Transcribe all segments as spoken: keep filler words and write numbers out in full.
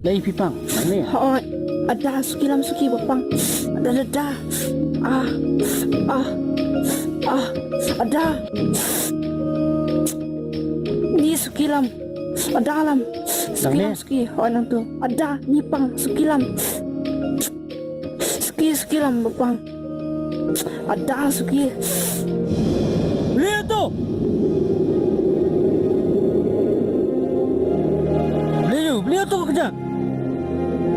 Dei phi pang, ne? Hoi, ada suki lam suki ba pang. Ada, ada, ada. Ah, ah, ah, ada. Ni suki lam. Ada lam. Suki lam suki. Hoi nang tu. Ada, ni pang suki lam. Suki, suki lam ba pang. Ada suki. Beli tu. Beli tu, beli tu kejat.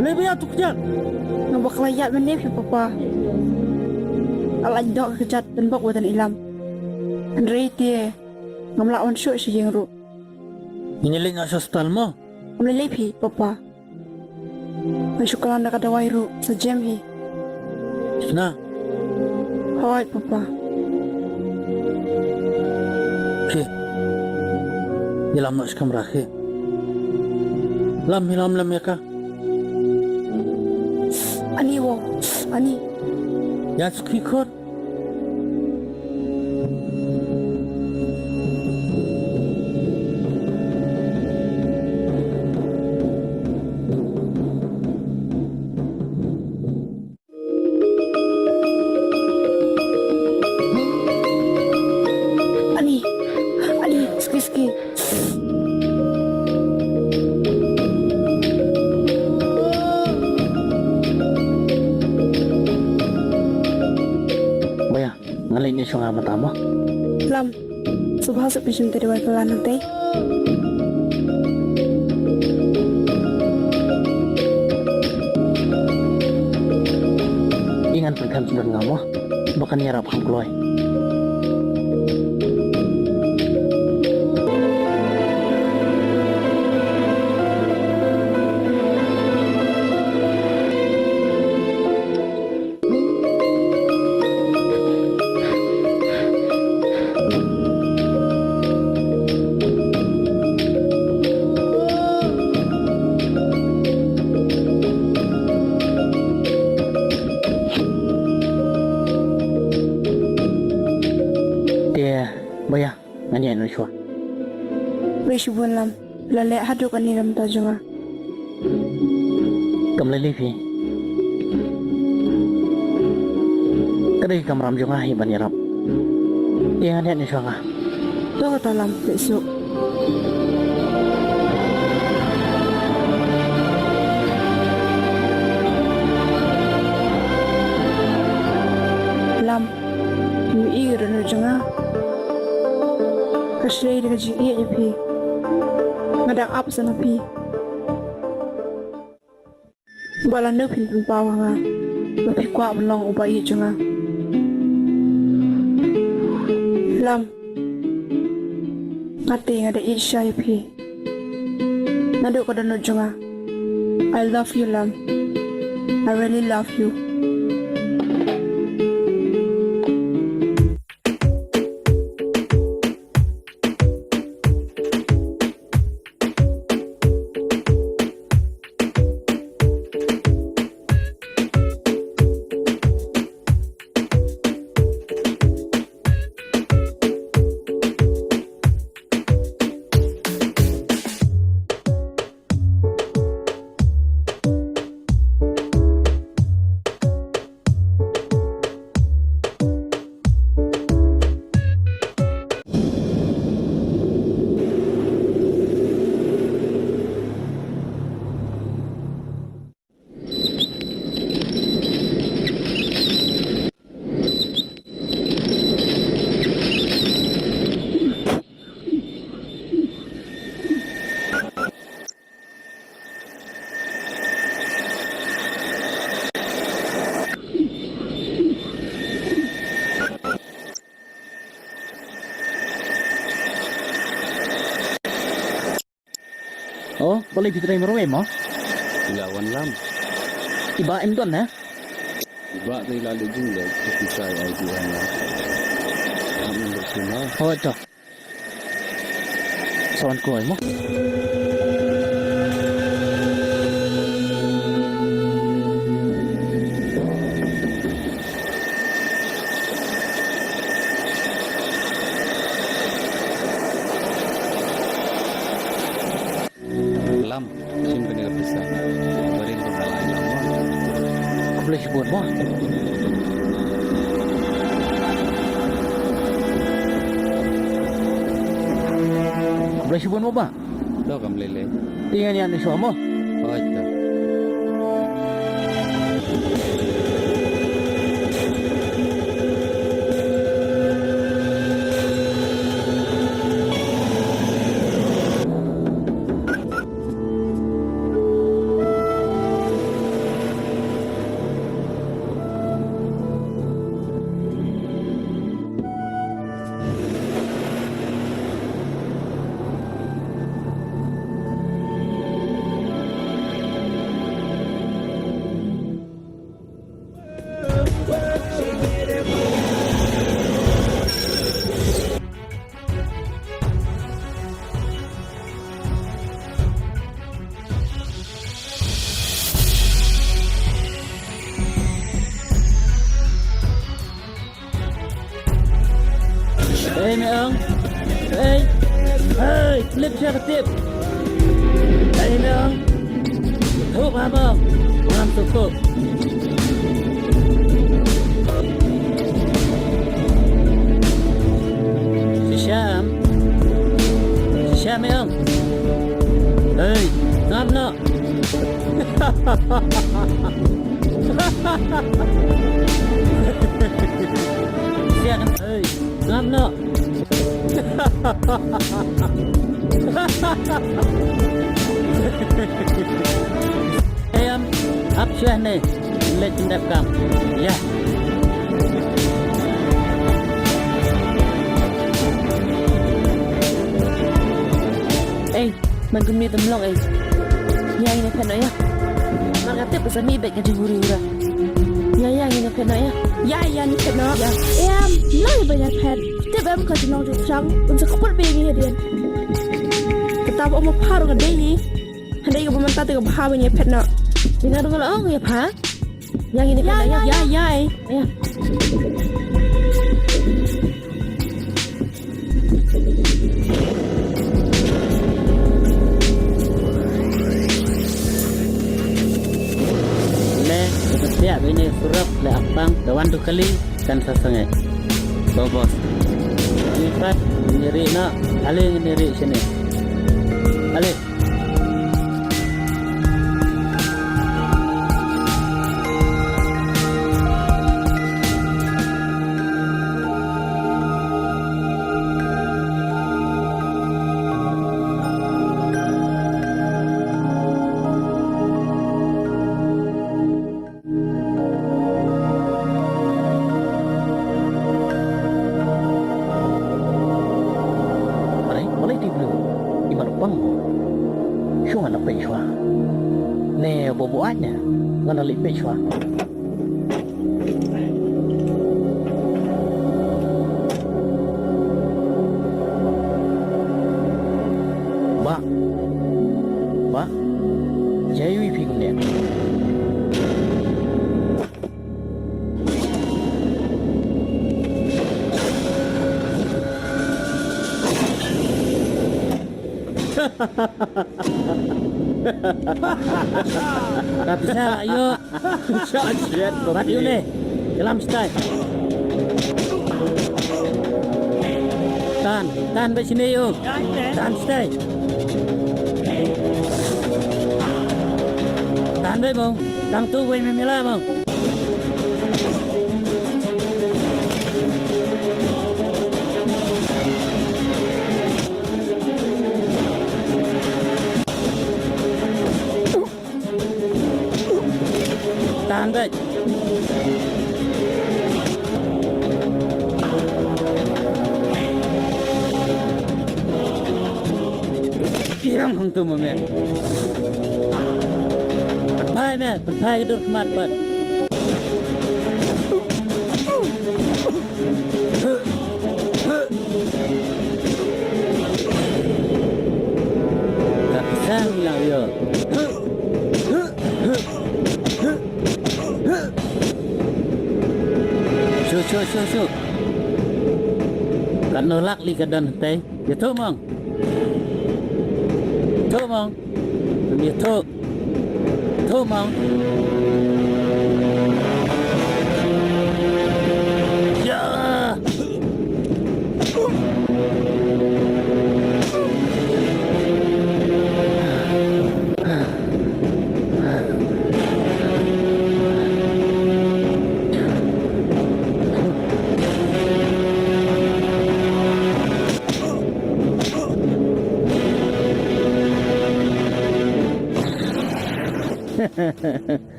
Beli, beli tu kejat. Nga bakla ïa mynne phi papa. Ala dok kejat dan bak wadan ilam. Hynrei te ngam lah wan shuh shi jing ruh. Ini lek nga sa stal mo. Ngam lei lei phi papa. Nga shu klan da ka dawai ruh sa jem hi. Na. Hoi papa. Hi. Ïalam noh shi kamra hi. Lam hi lam lam ïa ka. Ani wo. Ani. Ïa suki khot. Ani, ani, suki, suki. Baya, nga leit ne shuwa nga mynta mo. Lam, sngewbha sngewbha phi shim te dawai ka la nang te. Ïa ngan pynkhem sdang nga mo. Ba kan ïarap kham kloi. Te, baya, ngan ïa nuswa. Wei shibun lam, la leh haduh kane lam ta jong nga. Kam lei lei phi. Ka dei ka kamram jong nga hi ban ïarap. Ïa nga, ïa ni shuwa nga. To kata lam, leit suk. Lam, ym i ka dohnud jong nga. Ka shlei da ka jingïeit ïa phi. Nga dang ap sa na phi. Ba lano phin pynpaw ha nga ba phi kwah ban long uba ïeit jong nga. Lam, nga te nga da ïeit shisha ïa phi. Naduh ka dohnud jong nga. I love you, Lam. I really love you. Oh, balei phi trei marwei mo? Ila wan lam. I Bah im don ha? I Bah te i la leit jingleit, te phi sa ïa ai ti ha nga. Am im don ha. Hooid to. Sa wan kloi mo. Lam, shim kane ka pisa. Khublei shibun mo. Khublei shibun mo, Bah. To kam lei lei. Te ngan ïaid noh shuwa mo. Hooid to. Ei, me ong. Ei. Ei, flip sha ka tip. Ei, me ong. Thup ha mo. Ngam thup. Shisha em. Shisha, me ong. Ei, ngam noh. Sian, ei, ngam noh. Em, ap shuwa ne, leit pyndep kam. Ïa. Ei, man kumne te mlong ei. Ïa ngin ïa phet noh ïa. Mar nga tip ba sa mih beit ka jinghuri hura. Ïa, ïa ngin ïa phet noh ïa. Ïa, ïa ngin phet noh. Ïa. Em, mlong ïa ba ïa phet. Tip em ka jinglong jong thrang. Un sa kput beit ïa ngi hadien. Kata ba ong ma pha ruh nga dei hi. Hynrei kaba mynta te ka bha ba ngin ïa phet noh. Ïa nga ruh nga la ong ïa pha. Ïa ngin ïa phet noh ïa. Ïa, ïa, ïa. Ïa. Ne, ka pynbiang ba ine surok leh apang, da wan tu kali, kan sa sangeh. Bobos. Ni pat, ni ri na, ale ni ri sini. Ale. Are, balei te blue? Imat pang. Shuwa ngan peit shuwa. Ne, bobo anya. Ngan leit peit shuwa. Bah. Bah. Jai wi phi kumne. Ka pisa ayo. Shot, shot, bat yu ne. Ïalam stai. Tan, tan ba sini yu. Tan stai. Tan ba bong. Tang tu wei me mila bong. Tahan beit. Kiram hangtu mo me. Pynphai me, pynphai ka dur khmat pat. Ka pisa ngi la ïoh. Shu, shu, shu, shu. Katno lak li ka don hangtei. Ïathuh mong. Ïathuh mong. Ïathuh. Ïathuh mong.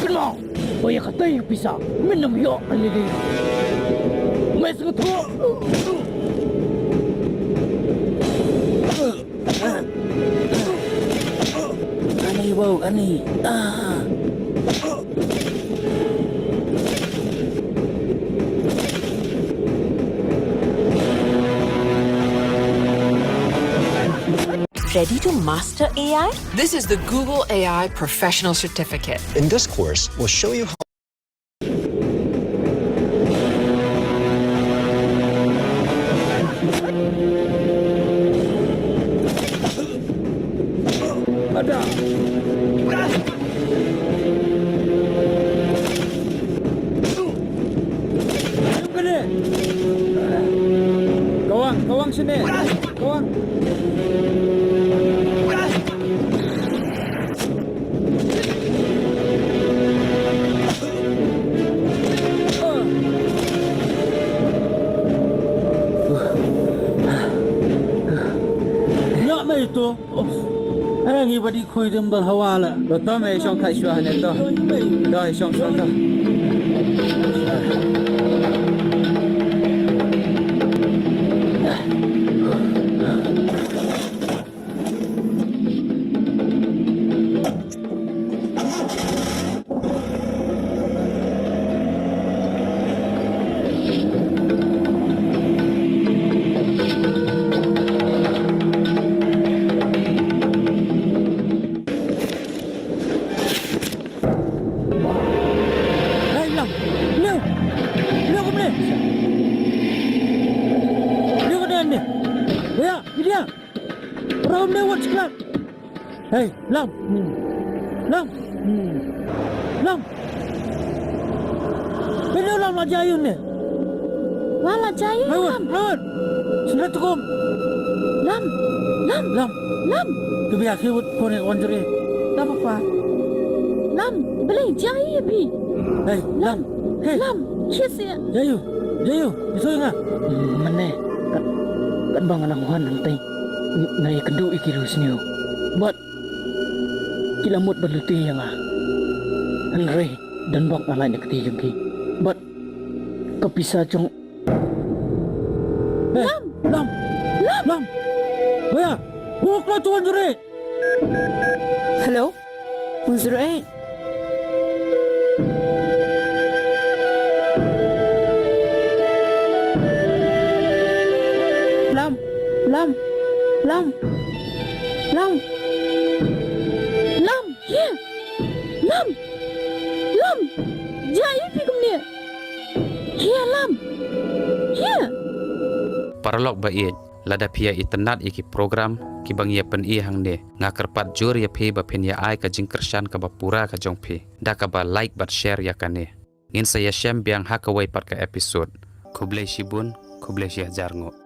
Kynmaw ba ïa katei ka pisa men ym ïoh ka lili. Me sngewthuh. Ani bau ani. Ah. Ready to master A I? This is the Google A I Professional Certificate. In this course, we'll show you how Kawang, kawang sini. Kawang. Nya me ito. Ara ngi badi khui dem bal hawa la. Lo to me shong khai shwa ne to. To shong shong to. Hey, Lam! Leo! Leo kumne! Leo kumne ne! Oya, Lydia! Ram ne wat seklak! Hey, Lam! Lam! Lam! Pynlong Lam la jai ïa une. Wa la jai ïa une. Lam. Lam. Sngewthuh kum. Lam. Lam. Lam. Lam. Ki biang ki wut pone wan jeri. Lam apa? Lam. Balei jai ïa phi? Hey, Lam. Lam. Hey. Lam. Kiss ya. Jai ïa u. Jai ïa u. Ito ïa nga. Mane. Kat, katba nga nang wan hangtei. Nga ïakynduh ïa ki riewsniew. Bad ki la mut ban lute ïa nga. Hynrei don bok nga lait na kti jong ki. Bad ka pisa jong. Eh, Lam! Lam! Lam! Lam! Oya! Huk la tuan jure! Hello? One zero eight. Lam, Lam, Lam, Lam, Lam, yeah, Lam, Lam, jia ïa phi kumne, yeah, Lam, yeah. Paralok ba ïeit, lada phi ïa itynnad ïa ki program kiba ngi ïa pyni hangne, nga kyrpad jur ïa phi ba phin ïa ai ka jingkyrshan kaba pura ka jong phi da kaba like bad share ïa kane. Ngin sa ïashem biang ha kawei pat ka episode. Khublei shibun, khublei shihajar nguh.